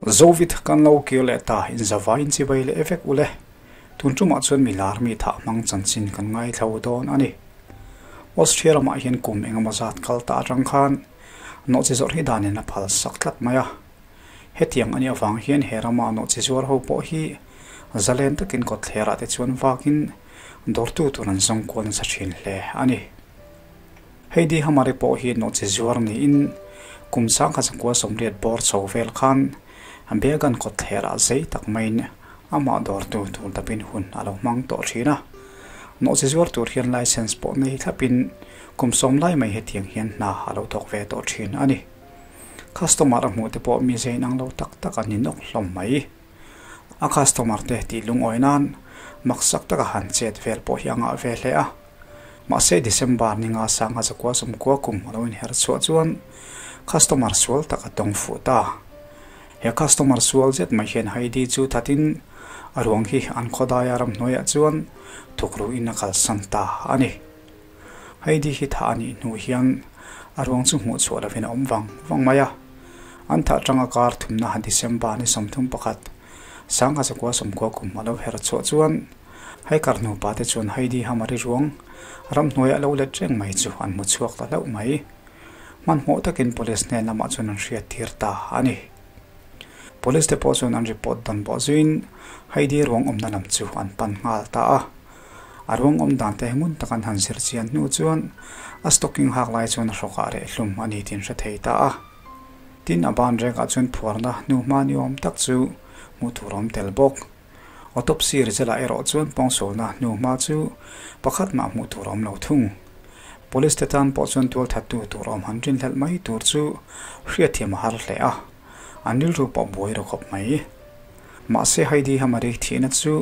Zovit kan lo kir leh ta inzavaiin chibai leh vek ule. Tun tumah chuan mi lar mi thah hmang chanchin kan ngaithlo dawn a ni. Austria ramah hian kum engemaw zat kal ta atang khan nawhchi zawrh hi danin a phal sak tlat mai a. Hetiang a nih avang hian he rama nawhchi zuar ho pawh hi zalen takin kawtthlerah te chuan vakin dawrtu tur an zawng kual nasa thin hle a ni. Heidi Hamari pawh hi nawhchi zuar niin kum sangkhat zakua sawmriat bawr chho vel khan Beagan kawtthlerah zei tak maiin amah dawrtu tur dapin hun a lo hmang tawh thin a. Nawhchi zuar tur hian licence pawh nei thlapin kum sawm lai mai hetiang hian hna a lo thawk ve tawh thin a ni. Customer a hmuh te pawh mi zei inang lo tak tak an ni nawk hlawm mai. A customer te tih lungawi nan maksak taka han chet vel pawh hi a ngah ve hle a. Mahse December ni nga sanga zakua sawmkua kum a lo inher chhuah chuan customer sual tak a tawng fuh ta. He customer sual zet mai hian Heidi chu thatin a ruang hi an khawdaia ramhnuaiah chuan thukruin a kalsan ta a ni. Heidi hi thah a nih hnu hian a ruang chu hmuh chhuah lovin a awm vang vang mai a. An thah atanga kar thumna December ni 31, 1990 kum a lo her chhuah chuan Haikar nupa te chuan Heidi Hamari ruang ramhnuaiah lo let reng mai chu an hmu chhuak ta hlauh mai. Hmanhmawh takin Police hnen lamah chuan an hriat tir ta a ni. Police te pawh chuan an report dan bawh zuiin Heidi ruang awmna lam chu an pan nghal ta a. A ruang awm dan te ngun tak an han zir chian hnu chuan a stocking hak lai chuan a hrawkah reh hlum a ni tih an hre thei ta a. Tin, a ban rekah chuan phuarna hnuhma ni awm tak chu hmuh tur a awm tel bawk. Autopsy result ah erawh chuan pawngsualna hnuhma chu pakhat mah hmuh tur a awm lo thung. Police te tan pawh chuan tualthattu tur awm han rinhlelh mai tur chu hriatthiam a har hle a, an rilru pawh buai ru khawp mai. Mahse Heidi Hamari thihna chu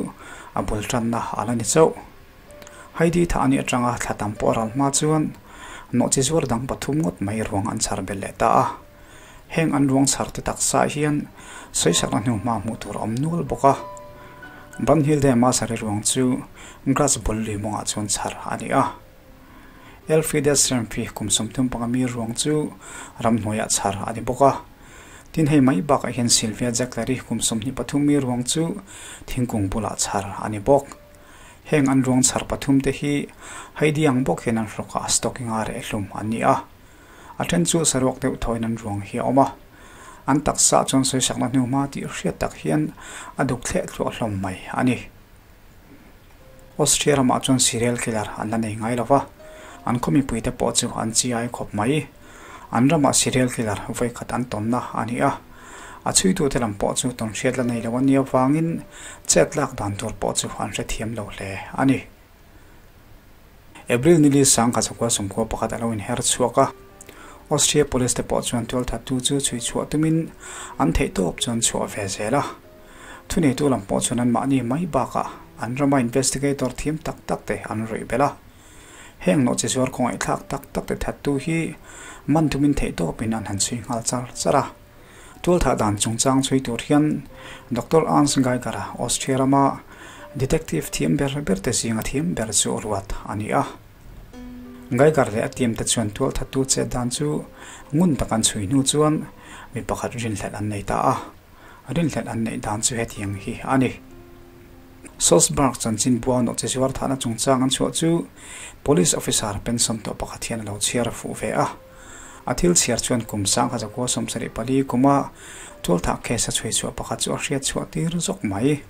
a bul tanna a la ni chauh. Heidi thah anih atanga thla tam pawh ral hma chuan nawhchi zuar dang pathum ngawt mai ruang an chhar belh leh ta a. Heng an ruang chhar te taksa hian sawisakna hnuhma hmuh tur a awm nual bawk a. Brunhilde Masari ruang chu grass bul lui mawngah chuan chhar a ni a. Elfriede Sremphi kum 35 mi ruang chu ramhnuaiah chhar a ni bawk a. Tin hei mai bakah hian Sylvia Jackler-i kum 23 mi ruang chu thingkung bulah chhar a ni bawk. Heng an ruang chhar pathum te hi Heidi ang bawk hian an hrawkah stocking a reh hlum an ni a. A then chu saruak deuh thawiin an ruang hi a awm a. An taksa chuan sawisakna hnuhma tih hriat tak hian a duk thleh thluah hlawm mai a ni. Austria ramah chuan serial killer an la nei ngai lo va, an khaw mipuite pawh chu an chiai khawp mai. An ramah serial killer vawikhat an tawnna a ni a, a chhuitute lam pawh chu tawnhriat la nei lo a nia vangin chet lak dan tur pawh chu an hrethiam lo hle a ni. April nili 1991 a lo inher chhuak a, Austria police te pawh chuan tualthattu chu chhui chhuah tumin an theihtawp chuan chhuah ve zel a. Thuneitu lam pawh chuan anmahni mai bakah an rama investigator thiam tak tak te an ruih belh a. Heng nawhchi zuar kawngaihthlak tak tak te thattu hi man tumin theihtawpin an han chhui nghal char char a. Tualthah dan chungchang chhui tur hian Doctor Ernst Geiger-a Austria rama detective thiam ber ber te zinga thiam ber chu ruat a ni a. Geiger leh a team te chuan tualthattu chet dan chu ngun tak an chhui hnu chuan mi pakhat rinhlelh an nei ta a. Rinhlelh an neih dan chu hetiang hi a ni. Salzburg chanchin bua nawhchi zuar thahna chungchang an chhuah chu Police officer pension tawh pakhat hian a lo chhiar fuh ve a. A thil chhiar chuan kum 1974 kuma tualthah case a chhui chhuah pakhat chu a hriat chhuah tir zawk mai.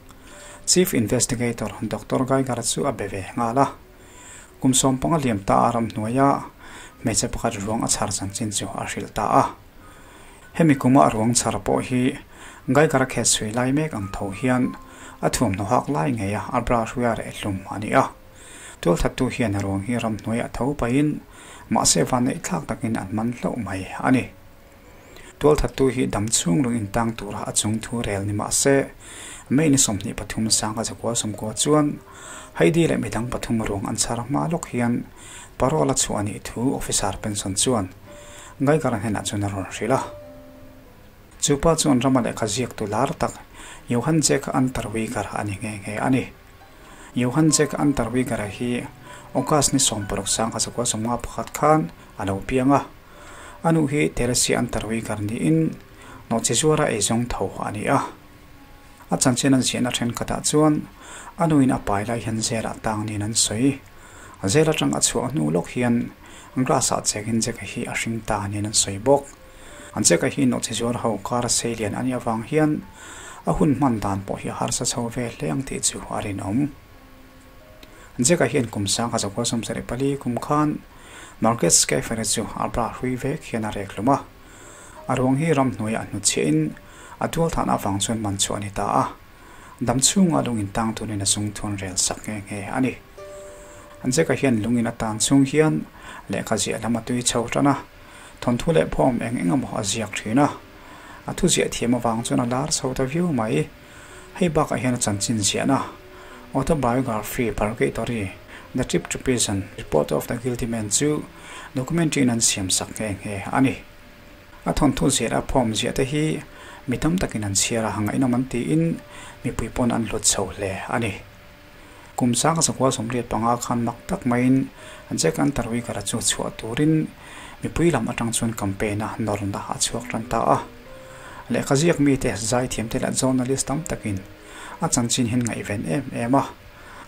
Chief Investigator Doctor Geiger chu a be ve nghal a. Kum 15 liam ta a ramhnuaia hmeichhe pakhat ruang a chhar chanchin chu a hrilh ta a. Hemi kuma a ruang chhar pawh hi Geiger-a case chhui lai mek ang tho hian a thuamhnaw hak lai ngei a, a bra hruia reh hlum a ni a. Tualthattu hian a ruang hi ramhnuaiah tho pahin mahse vanneih thlak takin an man hlauh mai a ni. Tualthattu hi dam chhung lung intang tura a chung thu rel ni mahse May ni 23 1990 chuan Heidi leh midang pathum ruang an chhar hma lawk hian parole a chhuah a nih thu officer pension chuan Geiger-a hnenah chuan a rawn hrilh a. Chu pa chuan rama lehkha ziaktu lar tak Johann Jack Unterweger a ni nghe nghe a ni. Johann Jack Unterweger-a hi August ni 16 1951 khan a lo piang a. A nu hi Teresia Unterweger niin Nawhchizuara eizawng tho a ni a. A chanchin an ziahna thenkhatah chuan a nuin a pai lai hian zelah tang niin an sawi. Zel atang a chhuah hnu lawk hian grass-ah chengin Jack-a hi a hring ta niin an sawi bawk. Jack-a hi nawhchizuar ho kar seilian a nih avang hian a hun hman dan pawh hi a harsa chho ve hle ang tih chu a rinawm. Jack-a hian kum 1974 kum khan Margaret Schaefer-i chu a bra hrui vek hian a rek hlum a. A ruang hi ramhnuaiah hnutchhiahin a tualthahna avang chuan man chhuah a ni ta a. Dam chhunga lungin tang turin a chung thuan rel sak nghe nghe a ni. Jack-a hian lungin a tan chhung hian lehkha ziah lam a tui chho tan a, thawnthu leh phawm eng eng emaw a ziak thin a. A thu ziah thiam avang chuan a lar chho ta viau mai. Hei bakah hian a chanchin ziahna Autobiography Purgatory, The Trip to Prison, Report of the Guilty Man chu documentary in an siam sak nghe nghe a ni. A thawnthu ziah leh a phawm ziah te hi mi tam takin an chhiar a, ngaihnawm an tiin mipui pawn an hlut chho hle a ni. Kum 1985 khan mak tak maiin Jack Unterweger-a chu chhuah turin mipui lam atang chuan campaign a nawrna a chhuak tan ta a. Lehkha ziak mite, zaithiamte leh journalist tam takin a chanchin hian ngaihven em em a,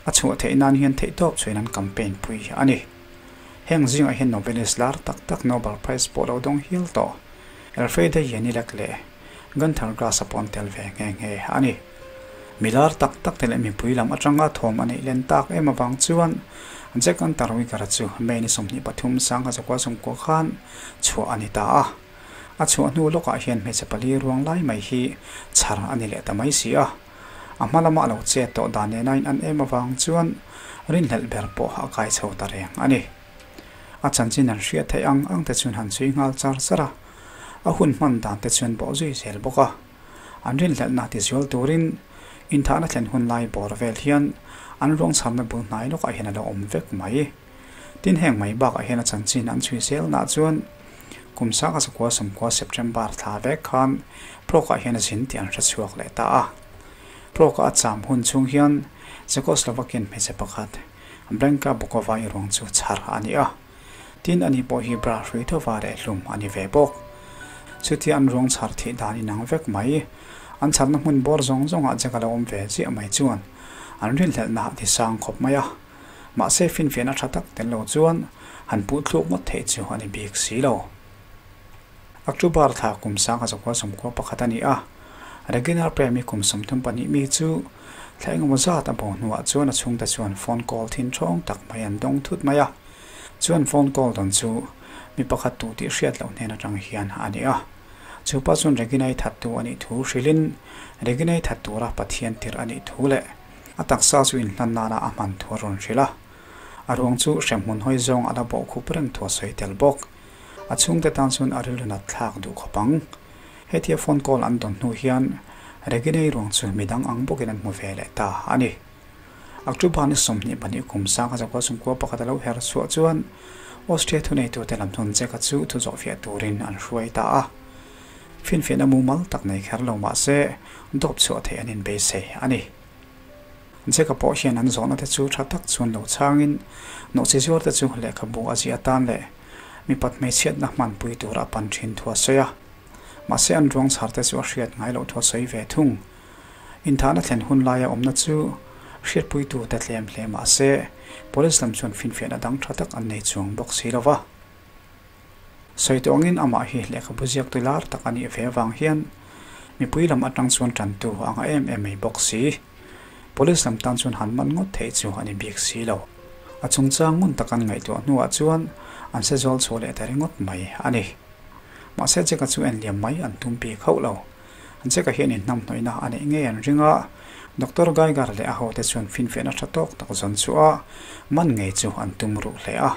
a chhuah theih nan hian theihtawp chuan an campaign pui a ni. Heng zingah hian novelist lar tak tak Nobel Prize pawh lo dawng hial tawh Alfredo Janielek leh Gunther Grass a pawn tel ve nghe nghe a ni. Mi lar tak tak te leh mipui lam atanga thawm a neih len tak em avang chuan Jack Unterweger-a chu May ni 23 1990 khan chhuah a ni ta a. A chhuah hnu lawkah hian hmeichhe pali ruang lai mai hi chhar a ni leh ta mai si a. A hma lama a lo chet tawh dan nena in an em avang chuan rinhlelh ber pawh a kai chho ta reng a ni. A chanchin an hriat theih ang ang te chuan han chhui nghal char char a, a hun hman dan te chuan bawh zui zel bawk a. An rinhlelhna tizual turin inthahna thlen hun lai bawr vel hian an ruang chharna bul hnai lawkah hian a lo awm vek mai. Tin heng mai bakah hian a chanchin an chhui zelnaah chuan kum 1990 September thla vek khan Prague-ah hian a zin tih an hre chhuak leh ta a. Prague-a a cham hun chhung hian Czechoslovakian hmeichhe pakhat Branka Bokova-i ruang chu chhar a ni a. Tin ani pawh hi bra hrui thova leh hlum a ni ve bawk. Chutia an ruang chhar thih dan inang vek mai. An chharna hmun bawr zawng zawngah Jack a lo awm ve chiah mai chuan an rinhlelhna a ti sang khawp mai a. Mahse finfiahna tha tak tel lo chuan han puh thluk ngawt theih chu a ni bik si lo. October thla kum 1991 a ni a, Regina Premi kum 32 mi chu thla engemaw zat a bo hnuah chuan a chhungte chuan phone call thin thawng tak mai an dawng thut mai a. Chuan phone call dawn chu mi pakhat tu tih hriat loh hnen atang hian a ni a. Chu pa chuan Regina-i thattu a nih thu hrilhin Regina-i that tura Pathian tirh a nih thu leh a taksa chu inhlan nana a hman thu a rawn hrilh a. A ruang chu hremhmun hawi zawng a la bawh khup reng thu a sawi tel bawk. A chhungte tan chuan a rilru nat thlak duh khawp ang. Hetia phone call an dawn hnu hian Regina-i ruang chu midang ang bawkin an hmu ve leh ta a ni. October ni 22 kum 1991 a lo her chhuah chuan Austria thuneitute lam hnun Jack-a chu thu zawhfiah turin an hruai ta a. Finfiahna mumal tak nei kher lo mah se dawp chhuah theih an inbeisei a ni. Jack-a pawh hian an zawhna te chu tha tak chuan lo chhangin nawhchi zuar te chu lehkhabu a ziah atan leh mipat hmeichhiatna hmanpui tur a pan thin thu a sawi a. Mahse an ruang chhar te chu a hriat ngai loh thu a sawi ve thung. Inthahna thlen hun laia awmna chu hriatpuitu te tlem hle mah se Police lam chuan finfiahna dang tha tak an nei chuang bawk si lo va. Sawi tawh angin amah hi lehkhabu ziaktu lar tak a nih ve avang hian mipui lam atang chuan tantu a ngah em em mai bawk si. Police lam tan chuan han man ngawt theih chu a ni bik si lo. A chungchang ngun tak an ngaihtuah hnuah chuan an se zawl chhuah leh ta ringawt mai a ni. Mahse Jack-a chu en liam mai an tum bik hauh lo. Jack-a hian inhnamhnawihna a neih ngei an ring a, Doctor Geiger leh a hote chuan finfiahna tha tawk tak zawn chu a man ngei chu an tum ruh hle a.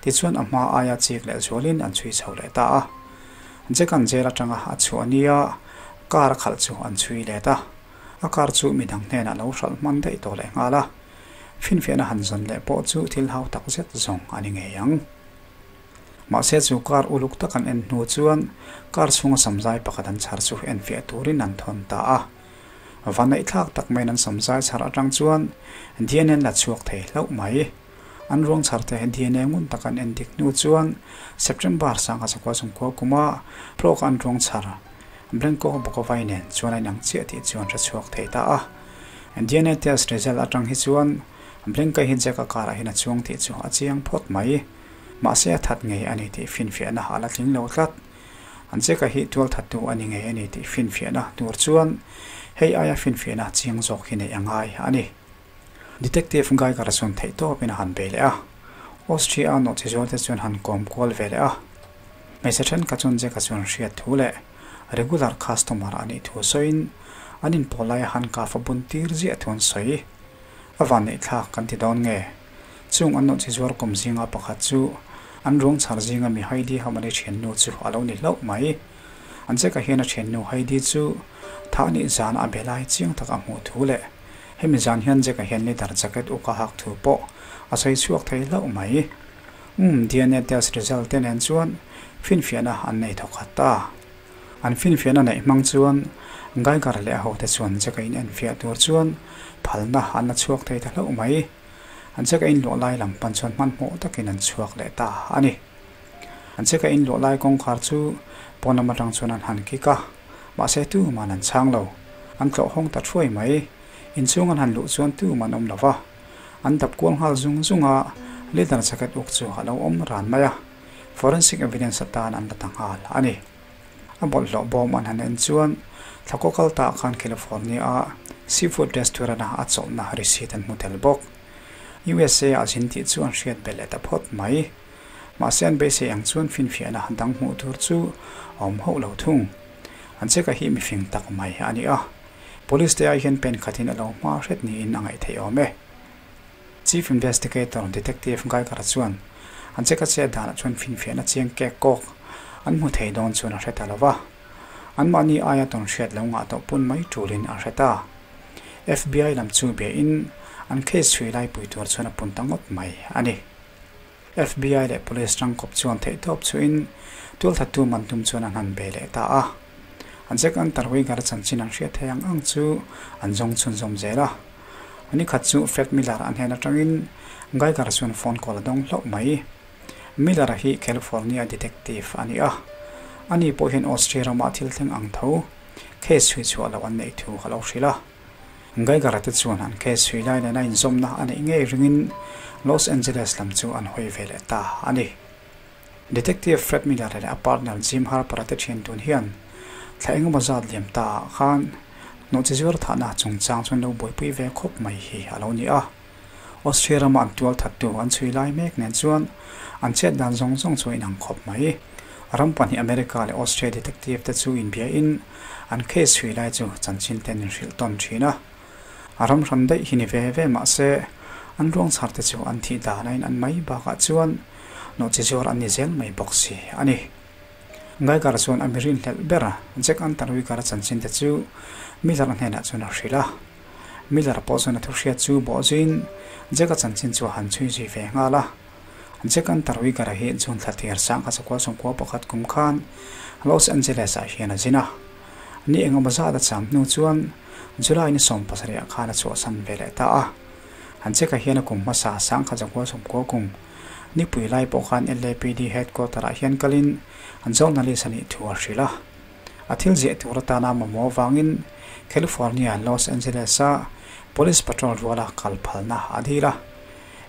Tichuan a hma aia chik leh zualin an chhui chho leh ta a. Jack-a'n jail atanga a chhuah nia car a khalh chu an chhui let a. A car chu midang hnenah lo hralh hman daih tawh leh nghal a. Finfiahna han zawn leh pawh chu thil hau tak zet zawng a ni ngei ang. Mahse chu car uluk tak an en hnu chuan car chhunga samzai pakhat an chhar chu enfiah turin an thawn ta a. Vanaihthlak tak maiin an samzai chhar atang chuan DNA an la chhuak thei hlauh mai. An ruang chhar te DNA ngun tak an en dik hnu chuan September 1990 kuma Prague-a an ruang chhar. Blanco Bokovai nen chuan a inang chiah tih chu an hre chhuak thei ta a. DNA test result atang hi chuan Blanca hi Jack-a car ah hian a chuang tih chu a chiang phawt mai. Mahse a that ngei a ni tih finfiahna a la tling lo tlat. An Jack-a hi tual thattu a ni ngei a ni tih finfiahna tur chuan hei aia finfiahna chiang zawk hi neih a ngai a ni. Detective Geiger chuan theihtawpin a han bei leh a. Austria-a nawhchi zualte chuan han kawm kual ve leh a. Hmeichhe thenkhat chuan Jack-a chuan hriat thu leh regular customer a nih thu sawiin an inpawl laia handcuff a bun tir ziah thu an sawi. A vanneih thlak kan ti dawn nge? Chung an nawhchi zuar kum zinga pakhat chu an ruang chhar zinga mi Heidi Hamani thiannu chu a lo ni hlauh mai. An Jack-a hian a thiannu Heidi chu thah nih zan a be lai chiang tak a hmuh thu leh hemi zan hian Jack-a hian leather jacket uk a hak thu pawh a sawi chhuak thei hlauh mai. Umm, DNA test result te nen chuan finfiahna an nei thawk khat ta. An finfiahna neih hmang chuan Geiger leh a hote chuan Jack-a in enfiah tur chuan phalna an la chhuak thei ta hlauh mai. Jack-a in luah lai lam pan chuan hmanhmawh takin an chhuak leh ta a ni. Jack-a in luah lai kawngkhar chu pawn lam atang chuan an han kik a, mahse tuman an chhang lo. An tlawh hawng ta thuai mai. Inchhung an han luh chuan tuman awm lo va. An dap kual nghal zung zung a, leather jacket uk chu a lo awm ran mai a, forensic evidence atan an la ta nghal a ni. A bawlhhlawh bawm an han en chuan thlakaw kal ta khan California a seafood restaurant a a chawlhna receipt an hmu tel bawk. USA ah zin tih chu an hriat belh leh ta phawt mai. Mahse an beisei ang chuan finfiahna dang hmuh tur chu a awm hauh lo thung. An cheka hi mifing tak mai a ni a. Police te ai hian pen khatin a lo hma hret niin a ngaih theih awm e. Chief Investigator Detective Geiger chuan an cheka chet danah chuan finfiahna chiang kek kawk an hmu thei dawn chuan a hre ta lo va. Anmahni aia tawn hriat lo ngah tawh pun mai tulin a hre ta. FBI lam chu biain an case chhui lai pui tur chuan a pun ta ngawt mai a ni. FBI leh Police tangkawp chuan theihtawp chuhin tualthattu man tum chuan an han bei leh ta a. An Jack Unterweger chanchin an hriat thei ang ang chu an zawng chhunzawm zel a. Ni khat chu Fred Miller an hnen atangin Geiger chuan phone call a dawng hlauh mai. Miller-a hi California detective a ni a. Ani pawh hian Austria ramah thil thleng ang tho case chhui chhuah loh an neih thu a lo hrilh a. Geiger-a te chuan an case chhui lai nena inzawmna a neih ngei ringin Los Angeles lam chu an hawi ve leh ta a ni. Detective Fred Miller leh a partner Jim Harper-a te thian tun hian thla engemaw zat liam ta ah khan nawhchizuar thahna chungchang chuan lo buaipui ve khawp mai hi a lo ni a. Austria rama an tual thattu an chhui lai mek nen chuan an chet dan zawng zawng chu a inang khawp mai. Ram pahnih America leh Austria detective te chu inbiain an case chhui lai chu chanchin ten in hrilh tawn thin a. A ram hran daih hi ni ve ve mah se an ruang chhar te chu an thih dan a in an mai bakah chuan nawhchizuar an ni zel mai bawk si a ni. Geiger chuan a mi rinhlelh ber Jack Unterweger chanchin te chu Miller hnenah chuan a hrilh a. Miller pawh chuan a thuhriat chu bawh zuiin Jack-a chanchin chu a han chhui zui ve nghal a. Jack Unterweger-a hi June thla tir sang kha chakua sawmkua pakhat kum khan Los Angeles-ah hian a zin a. Ni engemaw zat a cham hnu chuan July ni 17 ah khan a chhuahsan ve leh ta a. Jack-a hian a kum hmasa sang kha chakua sawmkua kum nipui lai pawh khan LAPD headquarter-ah hian kalin journalist a nih thu a hrilh a. A thil ziah tur atana mamawh avangin California, Los Angeles-a Police Patrol ruala kal phalna a dil a.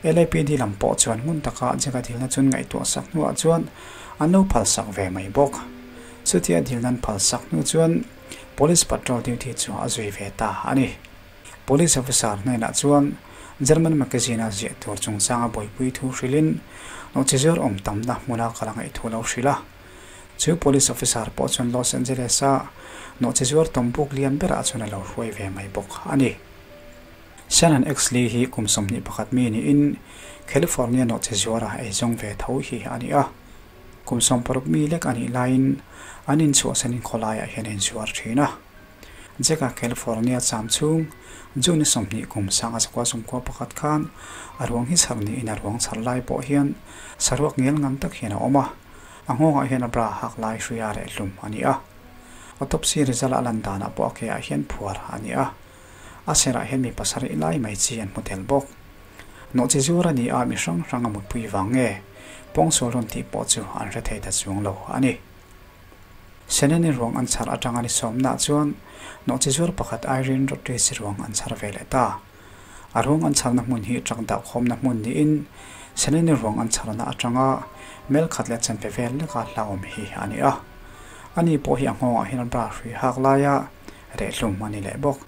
LAPD lam pawh chuan hmun taka Jack-a dilna chun ngaihtuah sak hnuah chuan an lo phalsak ve mai bawk. Chutia dilna an phalsak hnu chuan Police Patrol duty chu a zui ve ta a ni. Police officer hnenah chuan German magazine-a ziah tur chungchanga buaipui thu hrilhin nawhchizuar awm tamna hmuna kal a ngaih thu lo hrilh a. Chu police officer pawh chuan Los Angeles-a nawhchizuar tawmbuk lian berah chuan a lo hruai ve mai bawk a ni. Shannon Exley hi kum 21 mi niin California nawhchizuara eizawng ve tho hi a ni a. Kum 60 mi lek a nih laiin an inchhuahsanin khawlaiah hian a inzuar thin a. Jack-a California cham chhung June 20 kum 1991 khan a ruang hi chhar niin a ruang chhar lai pawh hian saruak ngel ngam tak hian a awm a. A nghawngah hian a bra hak lai hruia reh hlum a ni a. Autopsy result a lan danah pawh a keah hian phuar a ni a. A serah hian mi pasarih lai mai chi an hmu tel bawk. Nawhchi zur a ni a, mi hrang hrang a mutpui vang nge pawngsual rawn tih pawh chu an hre thei ta chuang lo a ni. Seneni ruang an chhar atanga ni sawmna chuan nawhchizuar pakhat Irene Rodriguez ruang an chhar ve leh ta. A ruang an chharna hmun hi truck dah khawmna hmun niin Seneni ruang an chharna atanga mel khat leh chanve vel leka hlauhawm hi a ni a. Ani pawh hi a nghawngah hian bra hrui hak laia rehhlum a ni leh bawk.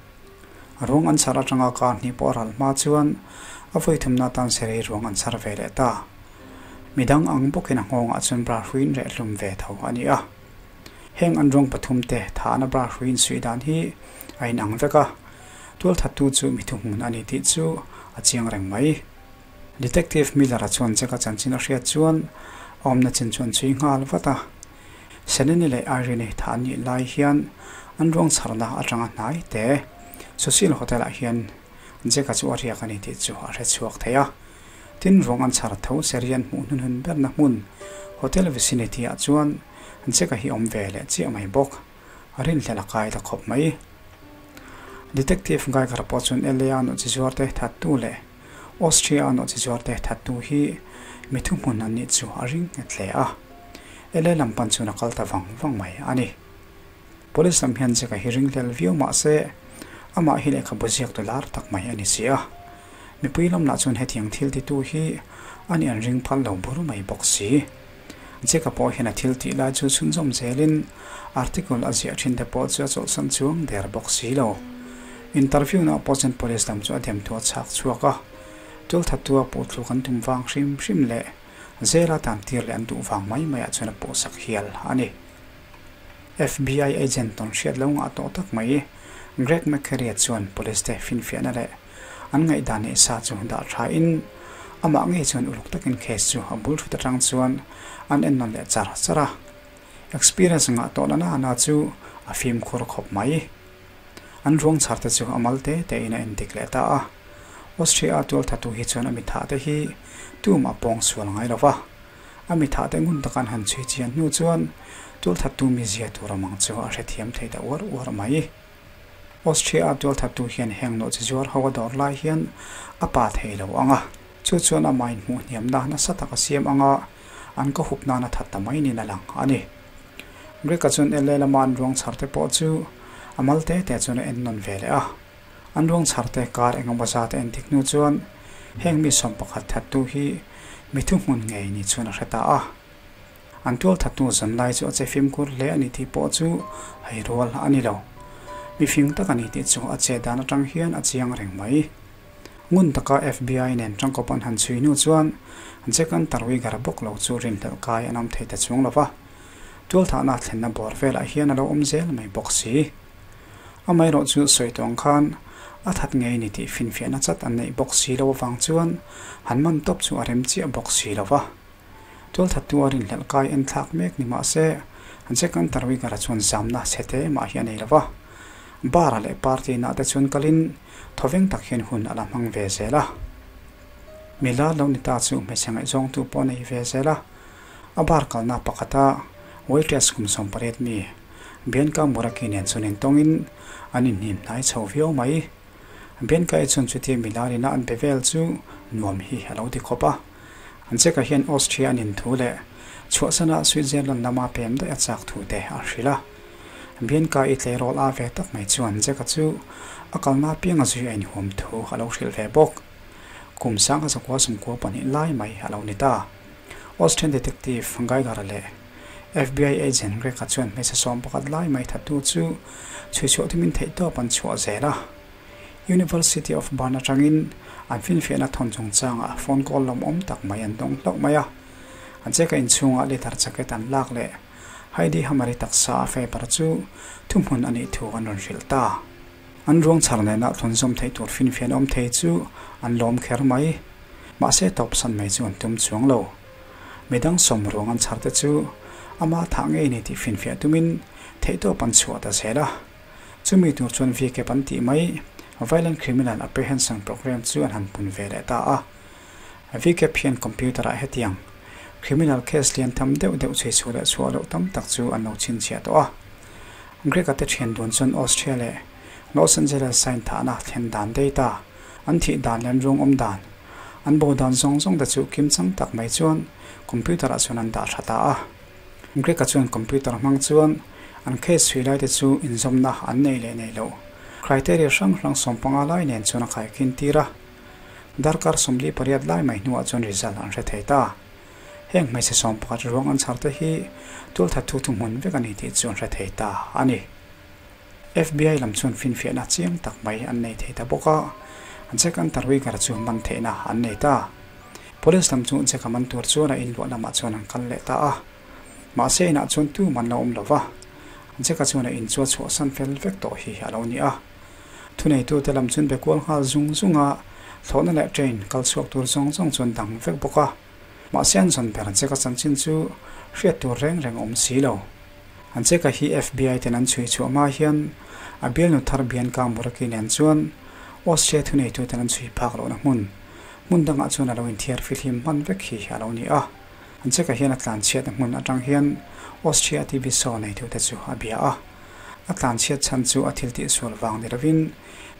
A ruang an chhar atanga kar hnih pawh a ral hma chuan a vawi thumna atan serei ruang an chhar ve leh ta. Midang ang bawkin a nghawngah chuan bra hruiin rehhlum ve tho a ni a. Heng an ruang pathum te thahna bra hruiin suih dan hi a inang vek a, tualthattu chu mi thuhmun a ni tih chu a chiang reng mai. Detective Miller-a chuan Jack-a chanchin a hriat chuan a awmna chin chu an chhui nghal vat a. Selene leh Irene thah an nih lai hian an ruang chharna atanga hnai te Cecil Hotel-ah hian Jack-a chu a riak a ni tih chu a hre chhuak thei a. Tin, ruang an chhar tho Serian hmuh hnunhun berna hmun Hotel vicinity-ah chuan Jack-a hi awm ve leh chiah mai bawk. A rinhlelh a kai ta khawp mai. Detective Geiger pawh chuan LA-a nawhchizuar te thattu leh Austria-a nawhchizuar te thattu hi mi thuhmun an nih chu a ring nghet hle a. LA lam pan chuan a kal ta vang vang mai a ni. Police lam hian Jack-a hi ringhlel viau mah se, amah hi lehkhabu ziak tu lar tak mai a ni si a. Mipui lam lah chuan hetiang thil titu hi a nih an ring phal lo bur mai bawk si. Jack-a pawh hian a thil tih lai chu chhunzawm zelin article a ziah thin te pawh chu a chawlhsan chuang der bawk si lo. Interview na pawh chuan police lam chu a dem thu a chhak chhuak a, tualthattu a puh thluk an tum vang hrim hrim leh zela tan tir leh an duh vang mai mai ah chuan a puhsak hial a ni. FBI agent tawn hriat lo ngah tawh tak mai Greg McCarry-a chuan police te finfiahna leh an ngaihdan leh sa chu dah tha in amah ngei chuan uluk takin case chu a bul thut atang chuan an en nawn leh char char a. Experience ngah tawh la na na chu a fimkhur khawp mai. An ruang chhar te chu a mal te te in a en dik leh ta a. Austria a tual thatu hi chuan a mitha te hi tumah pawng sual ngai lo va. A mitha te ngun taka an han chhui chian hnu chuan tual thattu mizia tur amang chu a hrethiam thei ta uar uar mai. Austria-a tualthattu hian heng nawh chi zuar ho a dawr lai hian a pa thei lo ang a, chu chuan amah inhmuh hniamna nasa tak a siam ang a, an ka hup nan a that ta mai niin a lang a ni. Greek-a chuan LA lama an ruang chhar te pawh chu a mal te te chuan a en nawn ve leh a. An ruang chhar te kar engemaw zat a en dik hnu chuan heng mi 11 thattu hi mi thuhmun ngei ni chuan a hre ta a. An tualthattu zan lai chu a che fimkhur hle a ni tih pawh chu hei rual a ni lo. Mifing tak a ni tih chu a che dan atang hian a chiang reng mai. Ngun taka FBI nen tangkawp an han chhui hnu chuan Jack an Tarwiger bawk lo chu rinhlelh kai an awm thei ta chuang lo va. Tualthahna thlenna bawr velah hian a lo awm zel mai bawk si. Amaherawh chu sawi tawng khan a that ngei ni tih finfiahna chat an neih bawk si lo avang chuan han man tawp chu a rem chiah bawk si lo va. Tualthattu a rinhlelh kai en thlak mek ni mah se, Jack an Tarwiger-a chuan zamna chhe te mah hi a nei lo va. Bar-a leh party inah te chuan kalin thawveng tak hian hun a la hmang ve zel a. Mila lo ni ta chu hmeichhe ngaihzawngtu pawh a nei ve zel a. A bar kalna pakhata waitress kum 18 mi Bianca Muraki nen chuan intawngin an inhnim hnai chho viau mai. Bianca-i chuan chutia Milar ina an be vel chu nuam hi a lo ti khawp a. An chekah hian Austria an inthu leh chhuahsana Switzerland lama pem daih a chak thu te a hrilh a. Bianca-i tleirawl a ve tak mai chuan Jack-a chu a kalna apianga zui a inhuam thu a lo hrilh ve bawk. Kum sanga zakua sawmkua pahnih lai mai a lo ni ta. Austrian detective Geiger-a leh FBI agent Greg-a chuan hmeichhe 11 lai mai thattu chu chhuichhuah tumin theihtawp an chhuah zel a. University of Bern atangin an finfiahna thawn chungchangah phone call lawmawm tak mai an dawng hlauh mai a. An cheka inchhungah leather jacket an lak leh Heidi Hammer-i taksa a paper chu thuhmun a nih thu an rawn hrilh ta. An ruang chhar nena thlunzawm theih tur finfiahna awm thei chu an lawm kher mai. Mahse tawpsan mai chu an tum chuang lo. Midang sawm ruang an chhar te chu ama thah ngei ni tih finfiah tumin theihtawp an chhuah ta zel a. Chumi tur chuan VCAP an tih mai, Violent Criminal Apprehension Program chu an han pun ve leh ta a. VCAP hian computer ah hetiang criminal case lian tham deuh deuh chhui chhuah leh chhuah loh tam tak chu an lo chhinchhiah tawh a. Greg-a te thian dun chuan Austria leh Los Angeles sign thahna thlen dan data, an thih dan leh an ruang awm dan, an bo dan zawng zawng te chu kimchang tak mai chuan computer ah chuan an dah tha ta a. Greg-a chuan computer hmang chuan An case chhui lai te chu inzawmna an nei leh nei loh criteria hrang hrang 15 lai nen chuan a khaikhin tir a. Darkar 48 lai mai hnuah chuan result an hre thei ta. Heng hmeichhe 11 ruang an chhar te hi tualthat thu thuhmun vek a ni tih chu an hre thei ta a ni. FBI lam chuan finfiahna chiang tak mai an nei thei ta bawk a, Jack Unterweger chu man theihna an nei ta. Police lam chu Jack a man tur chuan a inluah lamah chuan an kal leh ta a. Mahse inah chuan tum an lo awm lo va, Jack-a chuan a in chu a chhuahsan fel vek tawh hi a lo ni a. Thuneitute lam chuan be kual nghal zung zung a, thlawhna leh train kal chhuak tur zawng zawng chuan dang vek bawk a. Mahse an zawn ber Jack-a chanchin chu hriat tur reng reng awm si lo. An Jack-a hi FBI ten an chhui chhuah hma hian a bialnu thar Bianca Muraki nen chuan Austria thuneituten an chhui phak lohna hmun hmun dangah chuan a lo inthiar fihlim hman vek hi a lo ni a. An Jack-a hian a tlanchhiatna hmun atang hian Austria TV show neitute chu a bia a. A tlanchhiat chhan chu a thil tihsual vang ni lovin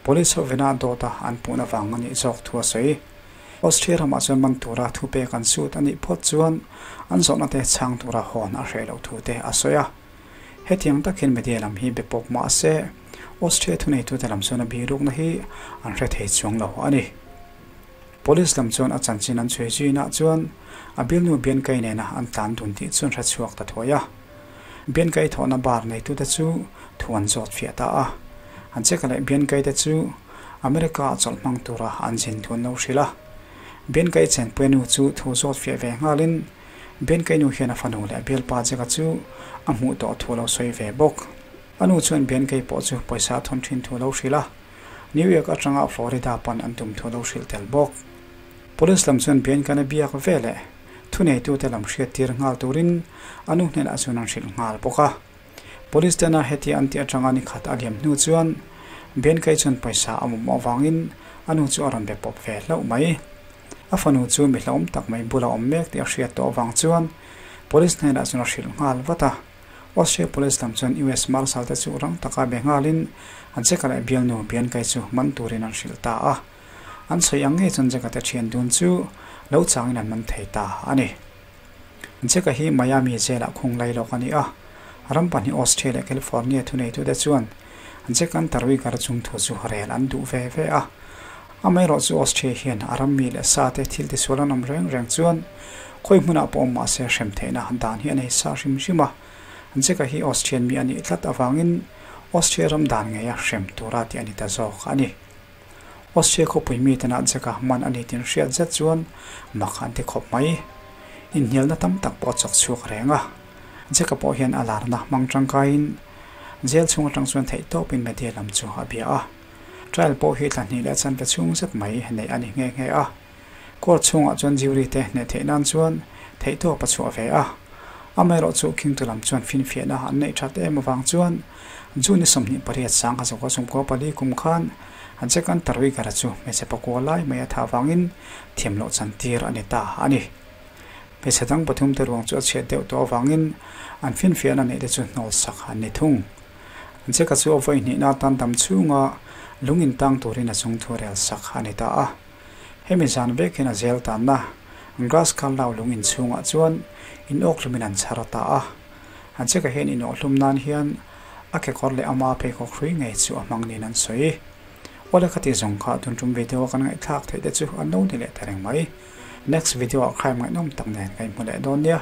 police ho vena dawta an puhna vang a nih zawk thu a sawi. Austria ramah chuan man tura thu pek an sut a nih phawt chuan an zawhna te chhang tura hawn a hreh loh thu te a sawi a. Hetiang tak hian media lam hi be pawp mah se Austria thuneitute lam chuan a birukna hi an hre thei chuang lo a ni. Police lam chuan a chanchin an chhui zuinah chuan a bialnu Biankai nena an tlan dun tih chu an hre chhuak ta thuai a. Biankai thawhna bar neitute chu thu an zawt fiah ta a. An cheka leh Biankai te chu America ah chawlh hmang tura an zin thu an lo hrilh a. Biankai chenpui nu chu thu zawt fiah ve nghalin Biankai nu hian a fanu leh a bialpa Jeka chu a hmuh tawh thu a lo sawi ve bawk. A nu chuan Biankai pawh chu pawisa a thawn thin thu a lo hrilh a. New York atanga Florida pan an tum thu a lo hrilh tel bawk. Police lam chuan Bianca na biak veleh thuneitute lam hriattir nghal turin a nu hnenah chuan an hrilh nghal bawk a. Police tena heti an tih atanga ni khat a liam hnu chuan Bianca-i chuan pawisa a mawmawh avangin a nu chu a rawn be pawp ve hlauh mai. A fanu chu mi hlauhawm tak mai bula awm mek tih a hriat tawh avang chuan Police hnenah chuan a hrilh nghal vat a. Austria Police lam chuan US Marshal te chu rang taka be nghalin an cheka leh bialnu Bianca-i chu man turin an hrilh ta a. An sawi ang ngei chuan Jack-a te thian dun chu lo changin an man thei ta a ni. Jack-a hi Miami jail-ah khung lai lawk a ni a, ram pahnih Austria leh California thuneitute chuan Jack an tarwigar chung thu chu rel an duh ve ve a. Amaherawh chu Austria hian a ram mi leh sa te thil tisual an awm reng reng chuan khawi hmunah pawh awm mahse hrem theihna dan hi a nei sa hrim hrim a. Jack-a hi Austrian mi a nih tlat avangin Austria ram dan ngeia hrem tura tih a ni ta zawk a ni. Austria khawpui miten ah Jack-a man a ni tin hriat zet chuan mak an ti khawp mai. Inhnialna tam tak pawh a chawk chhuak reng a. Jack-a pawh hian a larna hmang tangkaiin jail chhung atang chuan theihtawpin media lam chu a bia a. Trial pawh hi thla hnih leh chanve chhung zet mai neih a ni nghe nghe a. Court chhungah chuan jury te hneh theih nan chuan theihtawp a chhuah ve a. Amaherawh chu khingtu lam chuan finfiahna an neih that em avang chuan June 28 1994 kum khan Jack Unterweger chu hmeichhe pakua lai mai a thah avangin thiam loh chan tir a ni ta a ni. Hmeichhe dang pathum te ruang chu a chhiat deuh tawh avangin an finfiahna neih te chu hnawl sak an ni thung. Jack-a chu a vawi hnihna atan dam chhunga lung intang turin a chung thu rel sak a ni ta a. Hemi zan vek hian a zel tanna Grass Carlow lung inchhungah chuan in awkhlum-in an chhar ta a. An cheka hian in awkhlum nan hian a kekawr leh ama pheikhawk hrui ngei chu a hmang niin an sawi. Awle khati zawng kha tun tum video a kan ngaihthlak theih te chu an lo ni leh ta reng mai. Next video ah crime ngaihnawm tak nen ka inhmu leh dawn nia.